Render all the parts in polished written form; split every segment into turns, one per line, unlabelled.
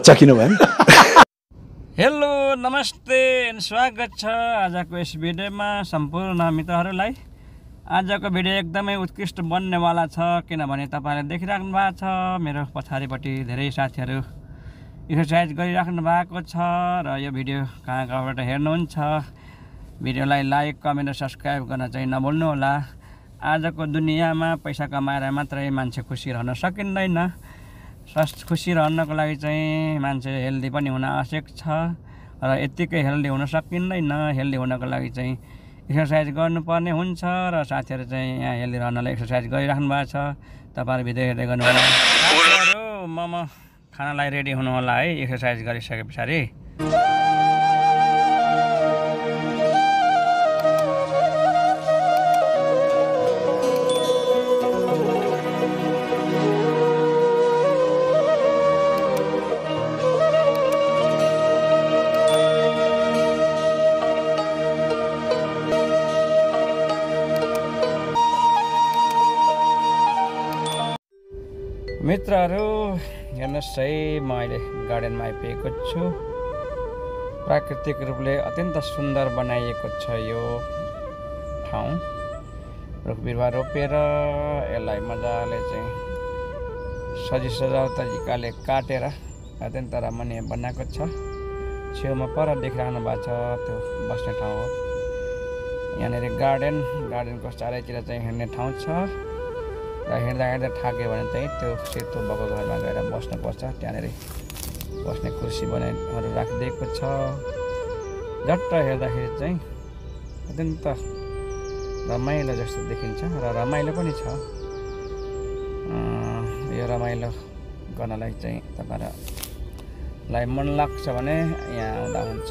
बच्चा किन भयो?
हेलो नमस्ते स्वागत छ आजको यस भिडियोमा सम्पूर्ण मित्रहरूलाई। आजको भिडियो एकदमै उत्कृष्ट बन्नेवाला छ, किनभने तपाईँले देखिराख्नु भएको छ मेरो पछाडिपट्टि धेरै साथीहरू एक्सर्साइज गरिराख्नु भएको छ र यो भिडियो कहाँ कहाँबाट हेर्नुहुन्छ भिडियोलाई लाइक कमेन्ट र सब्सक्राइब गर्न चाहिँ नभुल्नु होला। आजको दुनियाँमा पैसा कमाएर मात्रै मान्छे खुसी रहन सकिँदैन। खुसी रहनको लागि चाहिँ मान्छे हेल्दी पनि हुन आवश्यक छ र यत्तिकै हेल्दी हुन सकिँदैन। हेल्दी हुनको लागि चाहिँ एक्सर्साइज गर्नुपर्ने हुन्छ र साथीहरू चाहिँ यहाँ हेल्दी रहनलाई एक्सर्साइज गरिराख्नु भएको छ। तपाईँहरू भिडियो हेर्दै गर्नु होला। साथीहरू म खानालाई रेडी हुनु होला है एक्सर्साइज गरिसके पछाडि। मित्रहरू हेर्नुहोस् है, म अहिले गार्डनमा आइपुगेको छु। प्राकृतिक रूपले अत्यन्त सुन्दर बनाइएको छ यो ठाउँ। रुख बिरुवा रोपेर यसलाई मजाले चाहिँ सजावट तरिकाले काटेर अत्यन्त रमणीय बनाएको छ। छेउमा पर देखिरहनु भएको छ त्यो बस्ने ठाउँ हो। यहाँनिर गार्डनको चारैतिर चाहिँ हिँड्ने ठाउँ छ र हिँड्दा हिँड्दा थाक्यो भने चाहिँ त्यो सेतो भएको घरमा गएर बस्नुपर्छ। त्यहाँनिर बस्ने कुर्सी बनाइहरू राखिदिएको छ। झट्ट हेर्दाखेरि चाहिँ अत्यन्त रमाइलो जस्तो देखिन्छ र रमाइलो पनि छ। यो रमाइलो गर्नलाई चाहिँ तपाईँहरूलाई मन लाग्छ भने यहाँ आउँदा हुन्छ।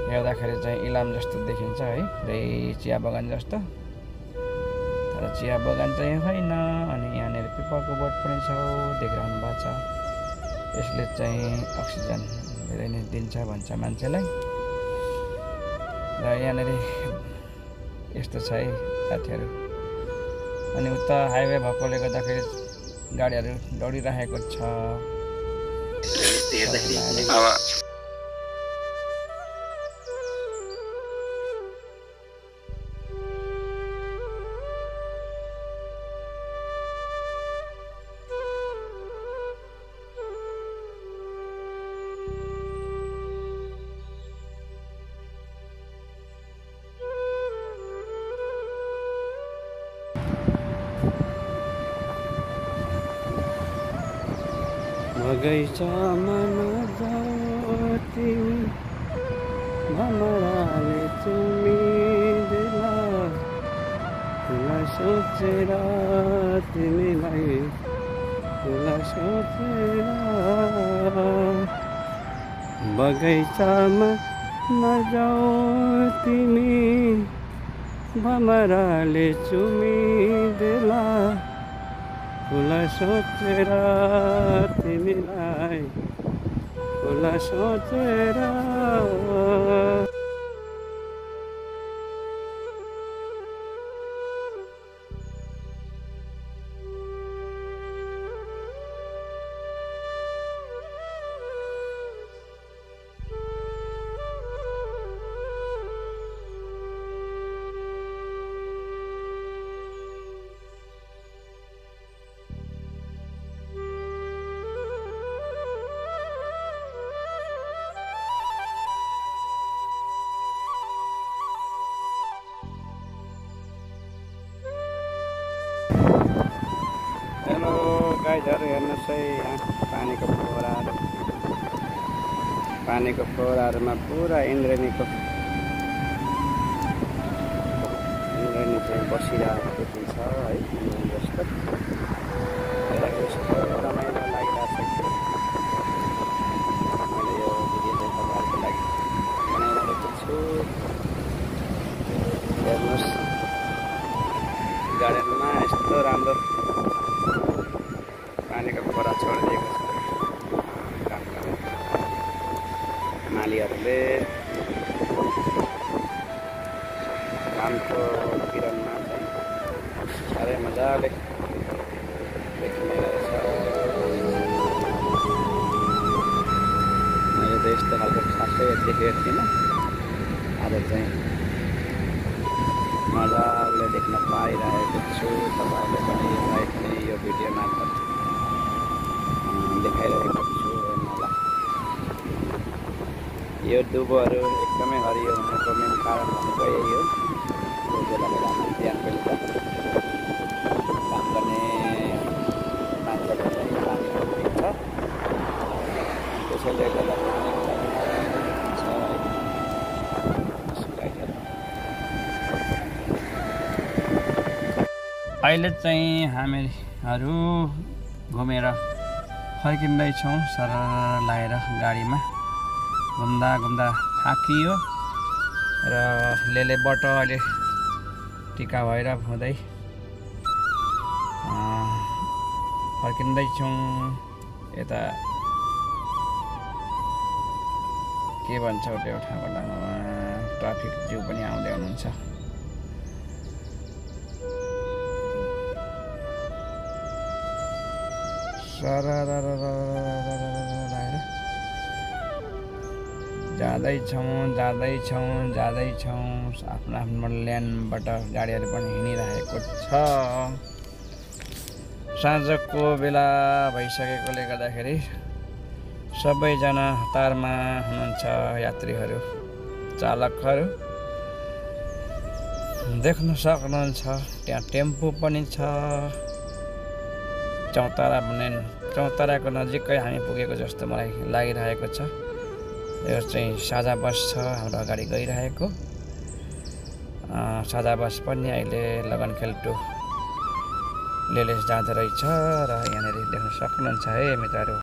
हेर्दाखेरि चाहिँ इलाम जस्तो देखिन्छ है, पुरै चिया बगान जस्तो। तर चिया बगान चाहिँ होइन। अनि यहाँनिर पिपलको बोट पनि छ, देखिरहनु भएको छ। यसले चाहिँ अक्सिजन धेरै नै दिन्छ भन्छ मान्छेलाई। र यहाँनिर यस्तो छ है साथीहरू। अनि उता हाइवे भएकोले गर्दाखेरि गाडीहरू दौडिरहेको छ। बगैँचामा नजाऊ तिमी, भमराले चुमिदेला। तिमीलाई सोचेर बगैँचामा नजाऊ तिमी, भमराले चुमिदेला। फुला सोचेर तिमीलाई, फुला सोचेर। गाईहरू हेर्नुहोस् है, यहाँ पानीको फोहराहरूमा पुरा इन्द्रेणी चाहिँ बसिरहेको देखिन्छ है। जस्तो रमाइलो लागिरहेको छ। मैले यो भिडियो चाहिँ तपाईँहरूको लागि बनाइरहेको छु। हेर्नुहोस् गार्डनमा यस्तो राम्रो पानीको फोहरा छोडिदिएको छ मालीहरूले। घामको किरणमा चाहिँ साह्रै मजाले देखिने रहेछ। थियो किन आज चाहिँ मजाले देख्न पाइरहेको छु। तपाईँहरूले पनि यसलाई पनि यो भिडियो मार्फत देखाइरहेको छु हेर्नलाई। यो दुबोहरू एकदमै हरियो हुनुको मेन कारण भनेको यही हो। कोही बेला बेलामा बिहान बेलुका काम गर्ने मान्छेहरूलाई पानी दिन्छ, त्यसैले गर्दा अहिले चाहिँ हामीहरू घुमेर फर्किँदैछौँ सरर लाएर गाडीमा। घुम्दा घुम्दा थाकियो र लेलेबाट अहिले टिका भएर हुँदै फर्किँदैछौँ। यता के भन्छ त्यो ठाउँबाट ट्राफिक ज्यू पनि आउँदै हुनुहुन्छ। जाँदैछौँ आफ्नो आफ्नो ल्यान्डबाट गाडीहरू पनि हिँडिरहेको छ। साँझको बेला भइसकेकोले गर्दाखेरि सबैजना हतारमा हुनुहुन्छ। यात्रीहरू चालकहरू देख्न सक्नुहुन्छ त्यहाँ टेम्पो पनि छ। चौताराको नजिकै हामी पुगेको जस्तो मलाई लागिरहेको छ। यो चाहिँ साझा बस छ हाम्रो अगाडि गइरहेको। साझा बस पनि अहिले लगनखेल टु लेले जाँदो रहेछ र यहाँनिर देख्न सक्नुहुन्छ है मित्रहरू।